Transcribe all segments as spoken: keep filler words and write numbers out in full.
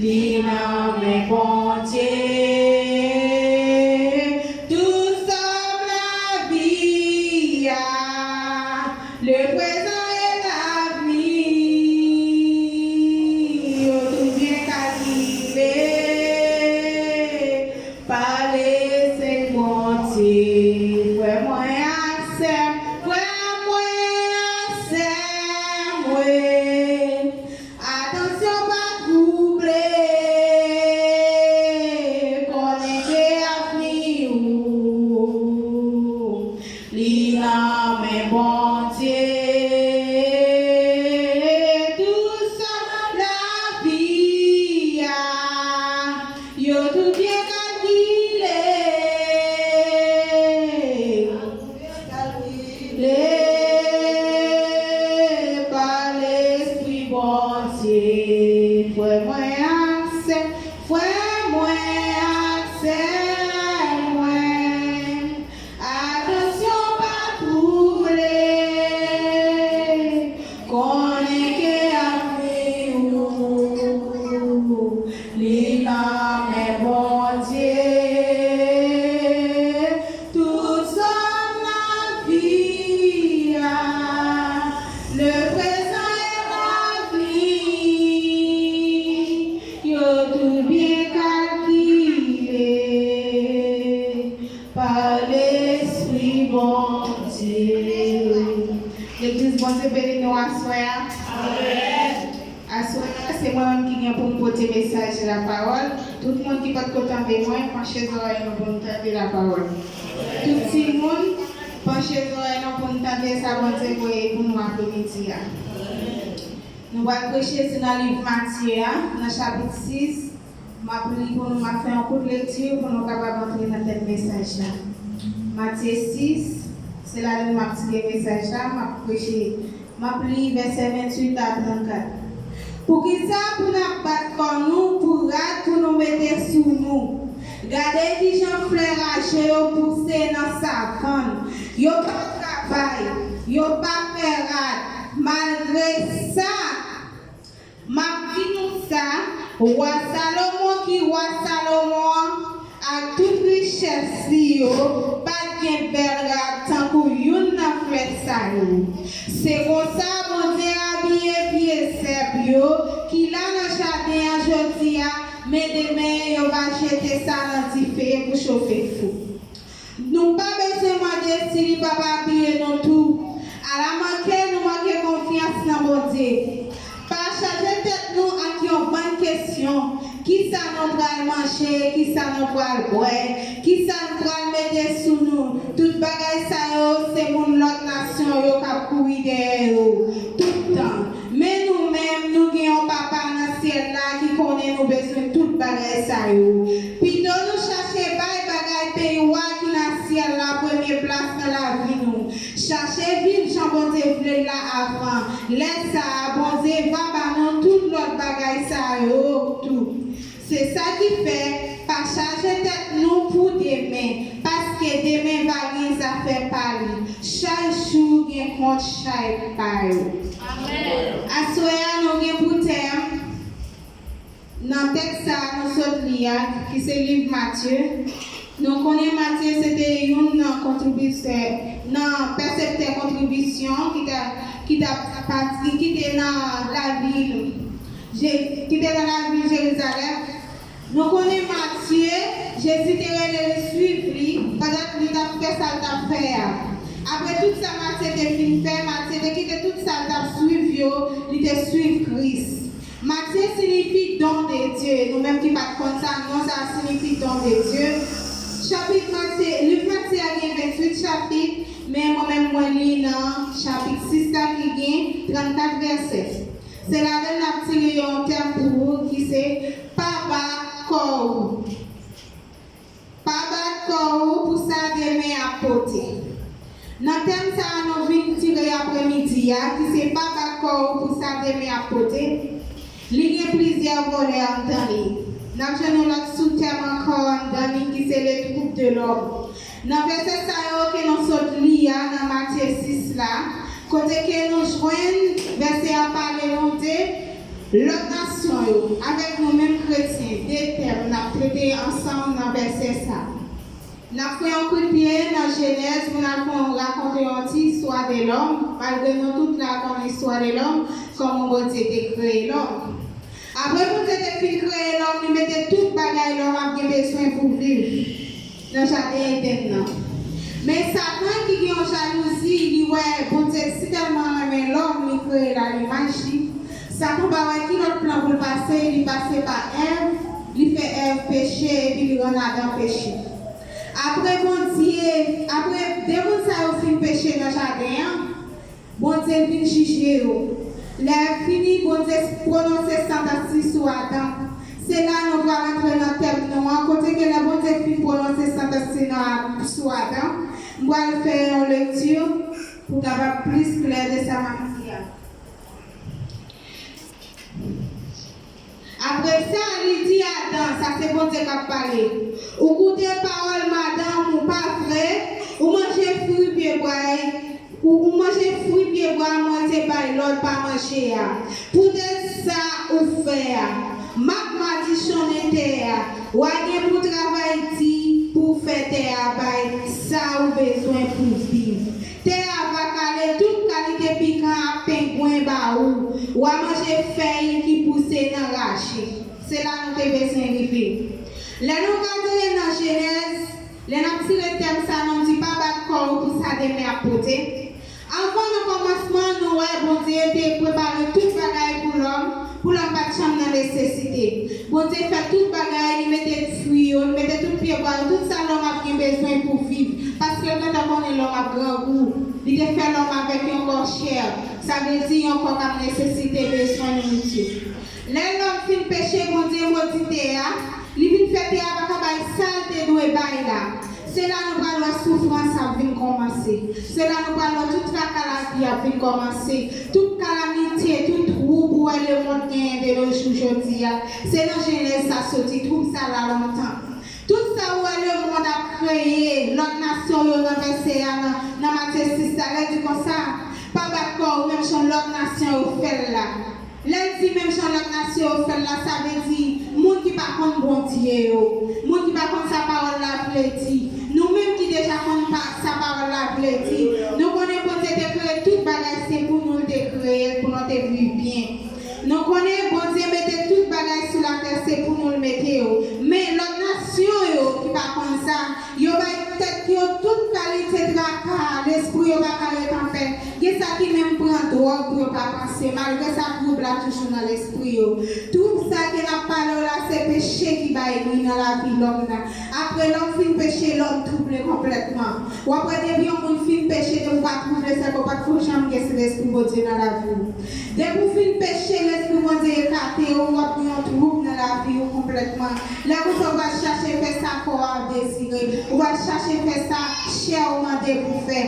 Li nan men Bondye, tout sòm lavi a, le prezan e lavni, yo tou byen kalkile pa Lespri Bondye. Frè mwen ak sè m, frè mwen ak sè mwen, atansyon, pa twouble, konnen ke avni ou, li nan men Bondye. Tout sòm lavi a, yo tou byen kalkile, kalkile pa Lespri Bondye. Frè mwen ak sè, frè mwen ak sè mwen, atansyon, pa twouble, konnen ke avni ou, li nan men Bondye. Tout sòm lavi a, le prezan e lavni, yo tou byen kalkile pa Lespri Bondye. Legliz, Bondye beni nou aswè a. Amèn. Aswè a, se mwen menm ki gen pou m pote mesaj lapawòl. Tout moun ki potko tande mwen, panche zòrèy nou pou n tande lapawòl. Tout timoun, panche zòrèy nou pou n tande sa Bondye voye pou nou apremidi a. Nou pral preche sou nan liv Matye a, nan chapit sis. M ap li pou nou, m ap fè yon kout lekti pou nou kapab antre nan tèt mesaj la. Matye sis, se ladan l m ap tire mesaj la, m ap preche, m ap li vèsè venntuit a trannkat. Poukisa pou n ap bat kò nou pou rad pou nou mete sou nou? Gade kijan flè raje yo pouse nan savann. Yo pa travay, yo pa fè rad. Malgre sa, m ap di nou sa, wa Salomon ki wa Salomon an, ak tout richès li yo, pa t gen bèl rad tankou youn nan flè sa yo. Se konsa Bondye abiye pye zèb yo ki la nan jaden an jodi a, men demen yo va jete sa nan dife pou chofe fou. Nou pa bezwen mande si li p ap abiye nou tou. Ala manke nou manke konfyans nan Bondye. Pa chaje tèt nou ak yon bann kesyon. Kisa nou pral manje? Kisa nou pral bwè? Kisa nou pral mete sou nou? Tout bagay sa yo, se moun lòt nasyon yo k ap kouri dèyè yo tout tan. Men nou menm, nou gen yon Papa nan syèl la ki konnen nou bezwen tout bagay sa yo. Pito nou chache bay bagay peyi w a ki nan syèl la premye plas nan lavi nou. Chache viv jan Bondye vle l la avan. Lè sa a, Bondye va ba nou tout lòt bagay sa yo tou. Se sa ki fè, pa chaje tèt nou pou demen, paske demen va gen zafè pa li. Chak jou gen kont chay pa yo. Amèn. Aswè a, nou gen pou tèm, nan tèks sa a nou sot li a, ki se liv Matye. Nou konnen Matye se te youn nan kontribitè, nan pèseptè kontribisyon ki te, ki te pati, ki te nan lavil Je-, ki te nan lavil Jerizalèm. Nou konnen Matye, Jezi te rele li swiv li pandan li t ap fè sa l t ap fè a. Apre tout sa Matye te fin fè, Matye te kite tout sa l t ap swiv yo, li te swiv Kris. Matye siyifi don de Dye. Nou menm ki pa t konn sa, non sa a siyifi don de Dye. Chapit Matye, liv Matye a gen venntuit chapit, men mwen menm mwen li nan chapit sis la ki gen trannkat vèsè. Se ladan l n ap tire yon tèm pou ou ki se pa bat kò ou. Pa bat kò ou pou sa demen ap pote. Nan tèm sa a nou vin tire apremidi a, ki se pa bat kò ou pou sa demen ap pote, li gen plizyè volè anndan li. N ap jwenn yon lòt soutèm ankò anndan li ki se le trouble de l'homme. Nan vèsè sa yo ke nou sot li a nan Matye sis la, kote ke nou jwenn vèsè a pale nou de lòt nasyon yo, avèk nou menm kretyen. N ap fè yon kout pye nan Jenèz pou n al kon rakonte yon ti istwa de lòm, malgre nou tout la konnen istwa de lòm, kòman Bondye te kreye lòm. Apre Bondye te fin kreye lòm, li mete tout bagay lòm ap gen bezwen pou viv nan jaden Edenn nan. Men Satan ki gen yon jalouzi, li wè Bondye si tèlman renmen lòm, li kreye l a limaj li. Satan pa wè ki lòt plan pou l pase, li pase pa Èv, li fè Èv peche, epi li rann Adan peche. Apre Bondye, apre de moun sa yo fin peche nan jaden an, Bondye vin jije yo. Lè fini, Bondye pwononse santans li sou Adan. Se la nou pral antre nan tèm nou an, kote ke lè Bondye fin pwononse santans li nan, sou Adan, m pral fè yon lekti pou kapab plis klè de sa m ap di a. Apre sa, li di Adan, sa se Bondye k ap pale, ou koute pawòl madanm ou, pa vre? Ou manje fwi pyebwa, ou, ou manje fwi pyebwa mwen te bay lòd pa manje a. Poutèt sa ou fè a, m ap madichonnen tè a. W a gen pou travay di pou w fè tè a bay sa ou bezwen pou viv. Tè a va kale tout kalite pikan ak pengwen ba ou. W a manje fèy ki pouse nan raje. Se la nou te bezwen rive. Lè nou gade nan Jenèz, lè n ap tire tèm sa, nou di pa bat kò w pou sa demen ap pote. Anvan nan kòmansman, nou wè Bondye te prepare tout bagay pou lòm, pou lòm pa t janm nan nesesite. Bondye fè tout bagay, li mete fwi yo, li mete tout pyebwa yo, tout sa lòm ap gen bezwen pou viv. Paske l gentan konnen lòm ap grangou. Li te fè lòm avèk yon kò chè, sa vle di yon kò k ap nesesite bezwen nouriti. Lè lòm fin peche, Bondye modi tè a, li vin fè tè a pa ka bay sa l te dwe bay la. Se la nou pral wè soufrans ap vin kòmanse. Se la nou pral wè tout traka lavi ap vin kòmanse. Tout kalamite, tout twoub ou wè lemonn genyen de nos jours jodi a, se nan Jenèz sa soti, twoub sa la lontan. Tout sa ou wè lemonn ap kreye, lòt nasyon yo nan vèsè a, nan, nan Matye sis la, lè di konsa, pa bat kò w menm jan lòt nasyon yo fè l la. Lè l di menm jan lòt nasyon yo fè l la, sa vle di moun ki pa konn Bondye yo, moun ki pa konn sa pawòl la vle di. Nou menm ki deja konn pa, sa pawòl la vle di, nou konnen Bondye te kreye tout bagay, se pou nou l te kreye l, pou nou te viv byen. Nou konnen Bondye mete tout bagay sou latè, se pou nou l mete yo. Men lòt nasyon yo ki pa konn sa, yo bay tèt yo tout kalite traka, lespri yo pa ka ret anpè. Gen sa ki menm pran dwòg pou yo pa panse, malgre sa twoub la toujou nan lespri yo. Twoub sa ke n ap pale w la, se peche ki bay li nan lavi lòm nan. Apre lòm fin peche, lòm twouble konplètman. W ap wè depi yon moun fin peche, depi w pa twouble, se ke w pa t ko janm gen Sentespri Bondye nan lavi w. Depi w fin peche, Lespri Bondye ekate w, w ap gen yon twoub nan lavi w konplètman. Lè konsa w pral chache fè sa kò a dezire, ou pral chache fè sa chè w mande pou fè.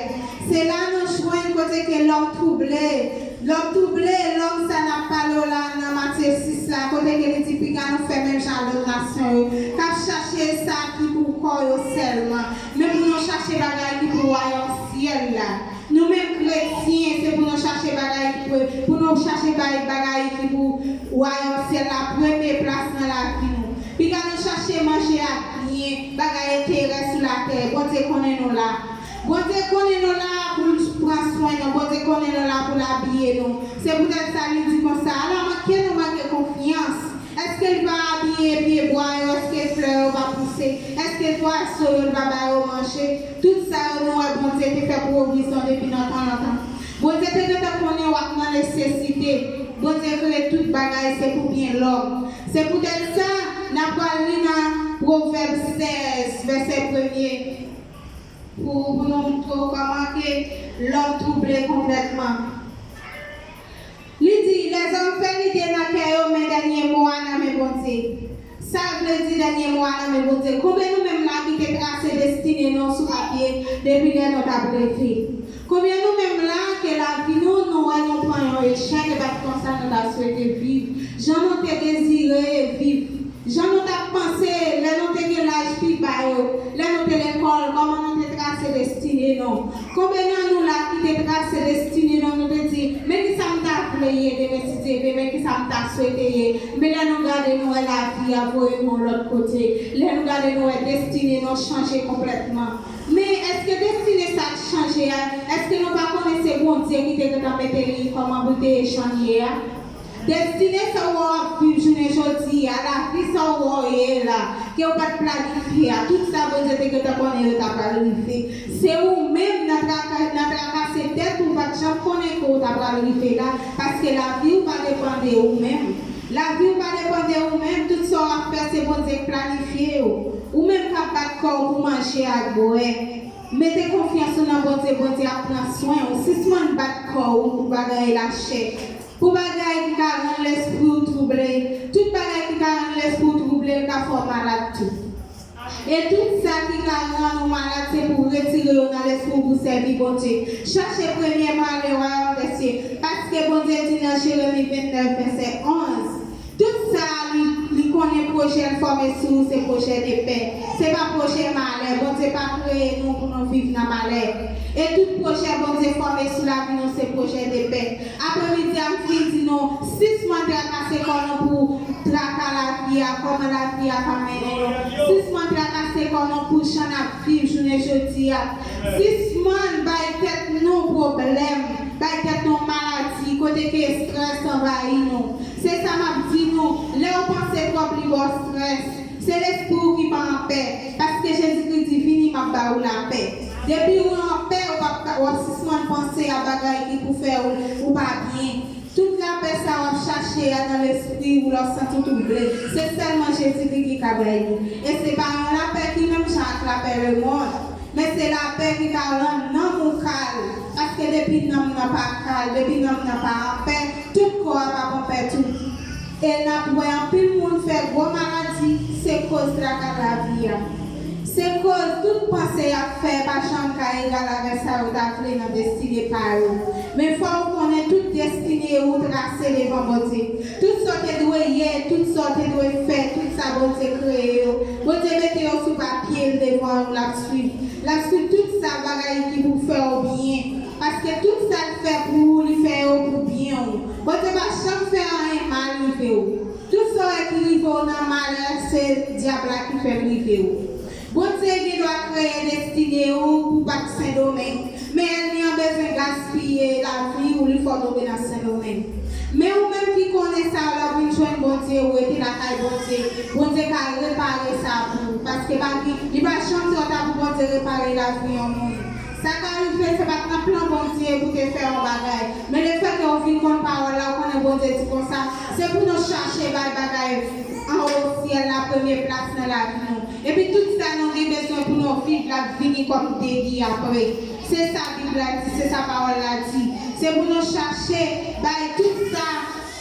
Se la nou jwenn kote ke lòm twouble. Lòm twouble, lòm sa n ap pale w la nan Matye sis la, kote ke li di piga nou fè menm jan lòt nasyon yo, k ap chache sa ki pou kò yo sèlman. Men pou nou chache bagay ki pou wayòm syèl la. Nou menm kretyen, se pou nou chache bagay ki pou, pou nou chache bay bagay ki pou wayòm syèl la premye plas nan lavi nou. Piga nou chache manje ak byen, bagay enterè sou latè. Bondye konnen nou la. Bondye konnen nou la pou l pran swen nou. Bondye konnen nou la pou l abiye nou. Se poutèt sa li di konsa, alò manke nou manke konfyans. Èske l pa abiye pyebwa yo? Èske flè yo pa pouse? Èske zwazo yo l pa ba yo manje? Tout sa yo nou wè Bondye te fè pwovizyon depi nan tan lontan. Bondye te gentan konnen w ap nan nesesite. Bondye kreye tout bagay se pou byen lòm. Se poutèt sa, n ap pral li nan Pwovèb sèz, vèsè premye, pou, pou nou montre w kòman ke lòm twouble konplètman. Li di, lèzòm fè lide nan kè yo, men dènye mo a nan men Bondye. Sa vle di dènye mo a nan men Bondye. Konbyen nou menm la ki te trase destine nou sou papye depi lè nou t ap reve? Konbyen nou menm la ke lavi nou, nou wè nou pran yon echèk, e pa t konsa nou ta swete viv? Jan nou te dezire viv, jan nou t ap panse lè nou te gen laj pi ba yo, lè nou te lekòl, kòman nou te trase destine nou? Konbyen nan nou la ki te trase destine nou, nou te di, men kisa m ta vle ye, demen si Dye vle, men kisa m ta swete ye. Men lè nou gade, nou wè lavi a voye nou yon lòt kote. Lè nou gade, nou wè destine nou chanje konplètman. Men èske destine sa k chanje a, èske nou pa konnen se Bondye ki te gentan mete li kòman pou l te ye jan l ye a? Destine sa w wè w ap viv jounen jodi a, lavi sa w wè w ye la, ke w pa t planifye a, tout sa Bondye te gentan konnen yo ta pral rive. Se ou menm nan traka, nan trakase tèt ou, pa t janm konnen ke w ta pral rive la, paske lavi w pa depann de ou menm. Lavi w pa depann de ou menm, tout sa w ap fè se Bondye k planifye yo. Ou menm k ap bat kò w pou manje ak bwè. Mete konfyans ou nan Bondye, Bondye ap pran swen w. Sispann bat kò w pou bagay lachè. Pou bagay ki ka rann lespri w twouble. Tout bagay ki ka rann lespri w twouble, l ka fè w malad tou. E tout sa ki ka rann ou malad, se pou w retire yo nan lespri w pou w sèvi Bondye. Chache premyèman le wayòm dè sye, paske Bondye di nan Jeremi vennèf, vèsè onz, tout sa li, li konnen pwojè l fòme sou ou, se pwojè de pè. Se pa pwojè malè. Bondye pa kreye nou pou nou viv nan malè. E tout pwojè Bondye fòme sou lavi nou, se pwojè de pè. Apremidi a, m fin di nou, sispann trakase kò nou pou traka lavi a, kòman lavi a ka mennen nou. Sispann trakase kò nou pou jan n ap viv jounen jodi a. Sispann bay tèt nou pwoblèm, bay tèt nou maladi, kote ke estrès anvayi nou. Se sa m ap di nou, lè w panse twòp li ba w estrès. Se lespri w ki pa anpè, paske Jezikri di, "Vini, m ap ba ou lapè." Depi ou anpè, ou p ap, w ap sispann panse a bagay ki pou fè ou, ou pa byen. Tout lapè sa w ap chache a nan lespri w, lè w santi w twouble, se sèlman Jezikri ki ka bay li. E se pa yon lapè ki menm jan ak lapè lemonn, men se lapè ki ka rann nanm ou kalm. Paske depi nanm nan pa kalm, depi nanm nan pa anpè, tout kò a p ap anpè tou. E n ap wè anpil moun fè gwo maladi, se koz traka lavi a. Se koz tout panse y ap fè pa janm ka egal avèk sa yo ta vle nan destine pa yo. Men fò w konnen tout destine ou trase devan Bondye. Tout sa w te dwe ye, tout sa w te dwe fè, tout sa Bondye kreye yo. Bondye mete yo sou papye l devan w, l ap swiv. L ap swiv tout sa bagay ki pou fè w byen. Paske tout sa l fè pou ou, li fè yo pou byen w. Bondye pa janm fè anyen mal rive w. Tout sa w wè ki rive w nan malè, se dyab la ki fè l rive w. Bondye gen dwa kreye destine ou pou w pa t Sendomeng, men ènmi an bezwen gaspiye lavi w, li fè w tonbe nan Sendomeng. Men ou menm ki konnen sa, lè w vin jwenn Bondye, ou rete lakay Bondye, Bondye ka repare sa pou ou, paske pa gen, li pa janm twò ta pou Bondye repare lavi yon moun. Sa ka rive, se pa t nan plan Bondye pou te fè yon bagay. Men lefètke w vin konn pawòl la, ou konnen Bondye di konsa, se pou nou chache bay bagay anwo syèl la premye plas nan lavi nou. Epi tout sa nou gen bezwen pou nou viv la ap vini kòm degi apre. Se sa Bib la di, se sa pawòl la di. Se pou nou chache bay tout sa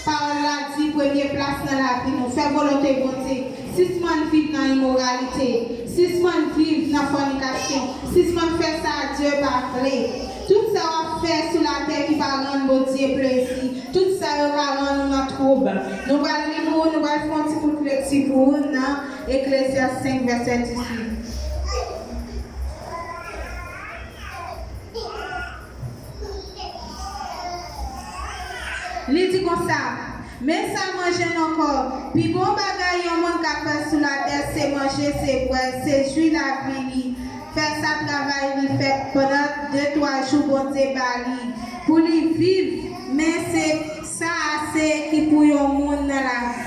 pawòl la di premye plas nan lavi nou. Fè volonte Bondye. Sispann viv nan imoralite. Sispann viv nan fònikasyon. Sispann fè sa Dye pa vle. Tout sa w ap fè sou latè ki pa rann Bondye plezi, tout sa yo ka rann ou nan twoub. Nou pral li pou ou, nou pral fè yon ti kout lekti pou ou nan Eklezyas senk, vèsè dizuit. Li di konsa, men sa mwen jwenn ankò, pi bon bagay yon moun ka fè sou latè se manje, se bwè, se jwi lavi li, fè sa travay li fè pandan de twa jou Bondye ba li pou li viv, men se sa ase ki pou yon moun nan lavi.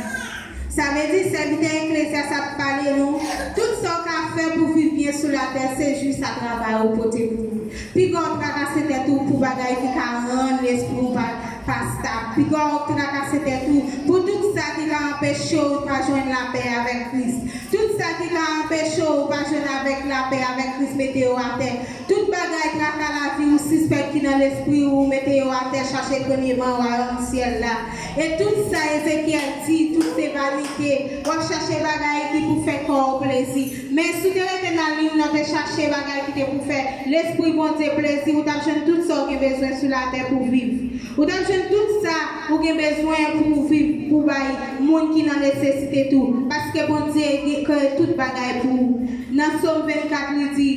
Sa vle di, sèvitè Eklezyas ap pale nou, tout sa w ka fè pou viv byen sou latè, se jwi sa travay ou pote pou ou. Piga w trakase tèt ou pou bagay ki ka rann lespri w pa, pa stab. Piga w trakase tèt ou pou tout sa ki ka anpeche w pa jwenn lapè avèk Kris. Tout sa ki ka anpeche w pa jwenn avèk lapè avèk Kris, mete yo atè. Tout bagay traka lavi ou sispèk ki nan lespri ou, mete yo atè, chache premyeman wayòm syèl la. E tout sa Ezekyèl di, tout se vanite. W ap chache bagay ki pou fè kò w plezi. Men si w te rete nan liy lan, te chache bagay ki te pou fè lespri Bondye plezi, ou t ap jwenn tout sa w gen bezwen sou latè pou viv. Ou t ap jwenn tout sa ou gen bezwen pou w viv, pou w bay moun ki nan nesesite tou. Paske Bondye gen kreye tout bagay pou ou. Nan Sòm vennkat, li di,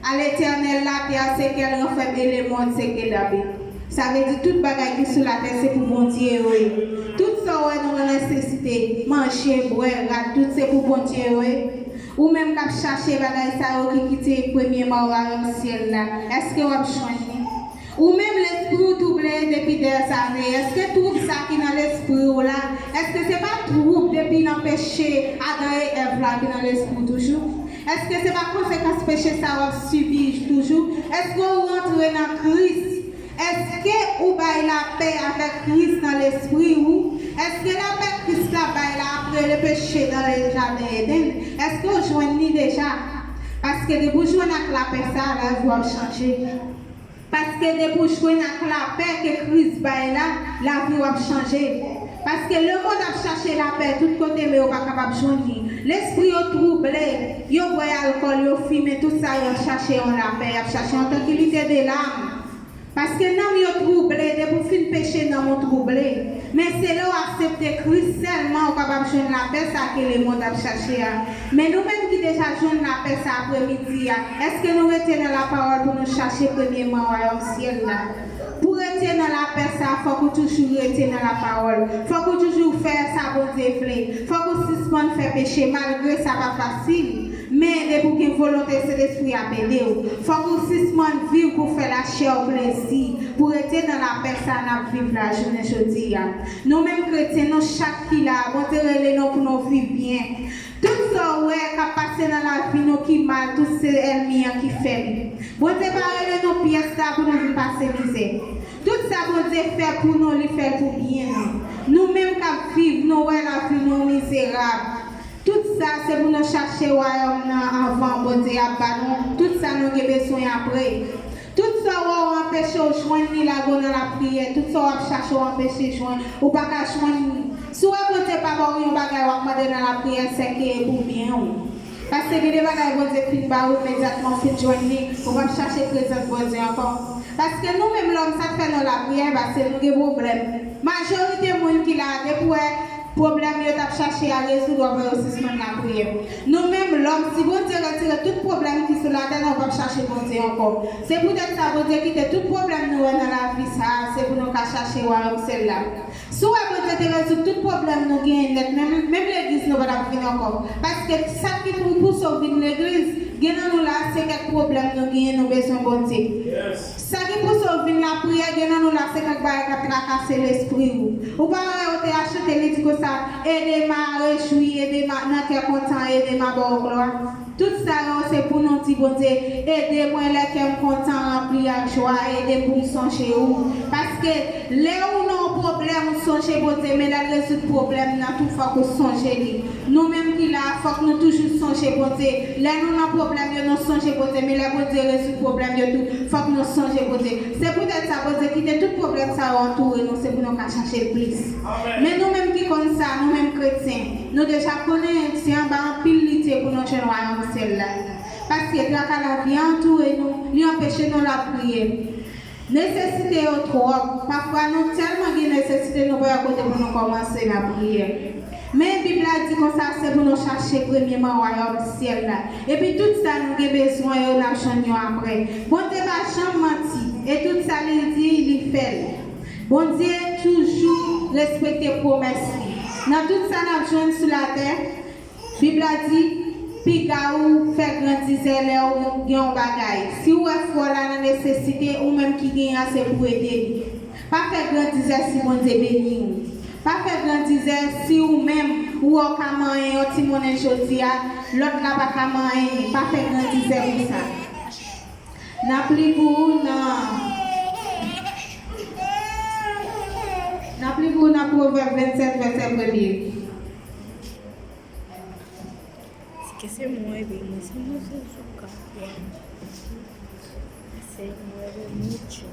À l'Éternel la terre, ce qu'elle renferme, et le monde, ce qu'il habite. Sa vle di tout bagay ki sou latè se pou Bondye yo ye. Tout sa w wè nou nan nesesite, manje, bwè, rad, tout se pou Bondye yo ye. Ou menm k ap chache bagay sa yo ki kite premye maway an syèl la, èske w ap jwenn li? Ou menm lespri w twouble depi dèzane, èske twoub sa ki nan lespri w la, èske se pa twoub depi nan peche Adan e Èv la ki nan lespri w toujou? Èske se pa konsekans peche sa w ap sibi toujou? Èske w rantre nan Kris? Èske ou bay lapè avèk Kris nan lespri ou? Èske lapè Kris la bay la ap rele peche nan le jaden Eden? Èske w jwenn li deja? Paske depi w jwenn ak lapè sa, lavi w ap chanje. Paske depi w jwenn ak lapè ke Kris bay la, lavi w ap chanje. Paske lemonn ap chache lapè tout kote, men yo pa kapab jwenn li. Lespri yo twouble, yo bwè alkòl, yo fimen, tout sa, y ap chache yon lapè, y ap chache yon trankilite de lam. Paske nanm yo twouble, depi w fin peche, nanm ou twouble. Men se lè w aksepte Kris sèlman ou kapab jwenn lapè sa ke lemonn ap chache a. Men nou menm ki deja jwenn lapè sa apremidi a, èske nou rete nan lapawòl pou nou chache premyèman wayòm syèl la? Pou rete nan lapè sa, fòk ou toujou rete nan lapawòl. Fòk ou toujou fè sa Bondye vle. Fòk ou sispann fè peche, malgre sa pa fasil. Men depi w gen volonte, Sentespri ap ede w. Fòk ou sispann viv pou fè lachè w plezi, pou rete nan lapè sa n ap viv la jounen jodi a. Nou menm kretyen, nou chak ki la, Bondye rele nou pou nou viv byen. Tout sa w wè k ap pase nan lavi nou ki mal, tout se ènmi an ki fè l. Bondye pa rele nou pyès la pou nou vin pase mizè. Tout sa Bondye fè pou nou, li fè l pou byen nou. Nou menm k ap viv, nou wè lavi nou mizerab. Tout sa se pou nou chache wayòm nan anvan Bondye ap ba nou tout sa nou gen bezwen apre. Tout sa w wè w anpeche w jwenn li, lage w nan lapriyè. Tout sa w ap chache w anpeche jwenn, ou pa ka jwenn li. Si w wè Bondye pa ba w yon bagay w ap mande nan lapriyè, sèke e pou byen w. Paske gen de bagay Bondye fin ba w, imedyatman w fin jwenn li, ou p ap chache prezans Bondye ankò. Paske nou menm lòm, sa k fè nou lapriyè, paske nou gen pwoblèm. Majorite moun ki la, depi w wè pwoblèm yo t ap chache a rezoud, w ap wè yo sispann lapriyè. Nou menm lòm, si Bondye retire tout pwoblèm ki sou latè, nou p ap chache Bondye ankò. Se poutèt sa Bondye kite tout pwoblèm nou wè nan lavi sa a, se pou nou ka chache wayòm syèl la. Si w wè Bondye te rezoud tout pwoblèm nou genyen nèt, menm, menm legliz nou pa t ap vin ankò. Paske sa ki pou pouse w vin legliz, gen nan nou la, se kèk pwoblèm nou genyen, nou bezwen Bondye. Sa ki pouse w vin lapriyè, gen nan nou la, se kèk bagay k ap trakase lespri w. Ou pa wè yo te a chante, li di konsa, ede m a rejwi, ede m a nan kè kontan, ede m a ba w glwa. Tout sa yo se pou nou di Bondye, ede mwen lè kè m kontan, ranpli ak jwa, ede m pou m sonje ou. Paske lè ou nan yon pwoblèm, ou sonje Bondye, men lè l rezoud pwoblèm nan tou, fòk ou sonje li. Nou menm ki la, fòk nou toujou sonje Bondye. Lè nou nan pwoblèm yo, nou sonje Bondye, men lè Bondye rezoud pwoblèm yo tou, fòk nou sonje Bondye. Se poutèt sa Bondye kite tout pwoblèm sa yo antoure nou, se pou nou ka chache l plis. Men nou menm ki konn sa, nou menm kretyen, nou deja konnen se anba anpil lite pou nou jwenn wayòm syèl la. Paske traka lavi a antoure nou, li anpeche nou lapriyè. Nesesite yo twòp. Pafwa nou tèlman gen nesesite, nou pa wè kote pou nou kòmanse lapriyè. Men Bib la di konsa, se pou nou chache premyèman wayòm syèl la. Epi tout sa nou gen bezwen yo, n ap jwenn yo apre. Bondye pa janm manti. E tout sa li di, li fè l. Bondye toujou respekte pwomès li. Nan tout sa n ap jwenn sou latè, Bib la di, piga ou fè grandizè lè ou gen yon bagay. Si w wè frè w la nan nesesite, ou menm ki genyen an, se pou w ede li. Pa fè grandizè si Bondye beni w. Pa fè grandizè si ou menm, ou wè w ka manyen yon ti monnen jodi a, lòt la pa ka manyen li. Pa fè grandizè pou sa. N ap li pou ou nan, n ap li pou ou nan Pwovèb vennsèt, vèsè premye. Esquecemos de nosotros, Señor mucho.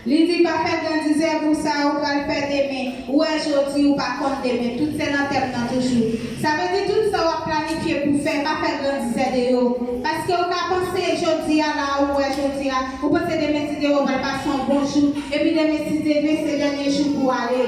Li di, pa fè grandizè pou sa ou pral fè demen. Ou wè jodi, ou pa konn demen. Tout se nan tèt nan toujou. Sa vle di tout sa w ap planifye pou fè, pa fè grandizè de yo. Paske ou ka panse jodi a la, ou wè jodi a, ou panse demen si Dye vle, ou pral pase yon bon jou. Epi demen si Dye vle, se dènye jou pou w ale.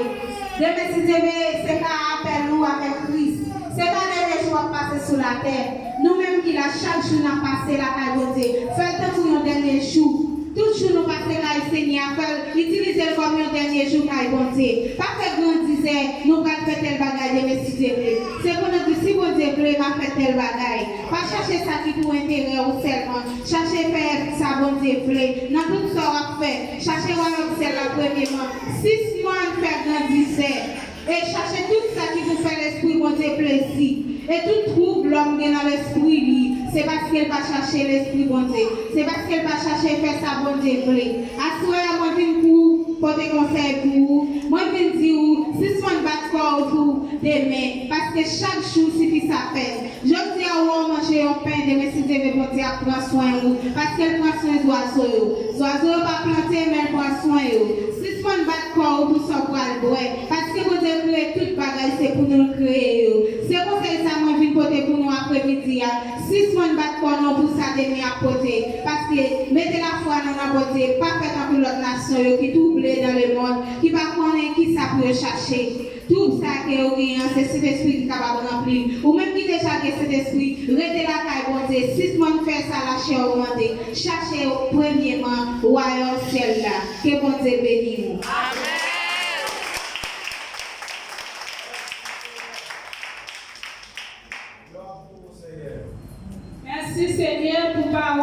Demen si Dye vle, se ka apèl ou avèk Kris. Se pa dènye w ap pase sou latè. Nou menm ki la chak jou n ap pase lakay Bondye, fè l tankou yon dènye jou. Tout jou nou pase kay Senyè a, fè l, itilize l kòm yon dènye jou kay Bondye. Pa fè grandizè, nou pral fè tèl bagay demen si Dye vle. Se pou nou di, si Bondye vle, m a fè tèl bagay. Pa chache sa ki pou enterè w sèlman. Chache fè sa Bondye vle. Nan tout sa w ap fè, chache wayòm syèl la premyeman. Sispann fè grandizè. E chache tout sa ki pou fè lespri Bondye plezi. E tout twoub lòm gen nan lespri li, se paske l pa chache lespri Bondye. Se paske l pa chache fè sa Bondye vle. Aswè a, mwen vin pou pote konsèy pou ou. Mwen vin di ou, sispann bat kò w pou demen, paske chak jou sifi sa pèn. Jodi a, ou wè w manje yon pen, demen si Dye vle, Bondye ap pran swen ou, paske l pran swen zwazo yo. Zwazo yo pa plante, men l pran swen yo. Sispann bat kò w pou sa w pral bwè, paske Bondye kreye tout bagay, se pou nou l kreye yo. Se konsèy sa mwen vin pote pou nou apremidi a. Sispann bat kò nou pou sa demen ap pote, paske mete lafwa nou nan Bondye, pa fè tankou lòt nasyon yo ki twouble dans le monde, ki pa konnen kisa pou yo chache. Twoub sa ke yo genyen an, se Sentespri ki kapab ranpli l. Ou menm ki deja gen Sentespri, rete lakay Bondye, sispann fè sa lachè w mande. Chache premyeman wayòm syèl la. Ke Bondye beni w. Mèsi Senyè pou pawòl.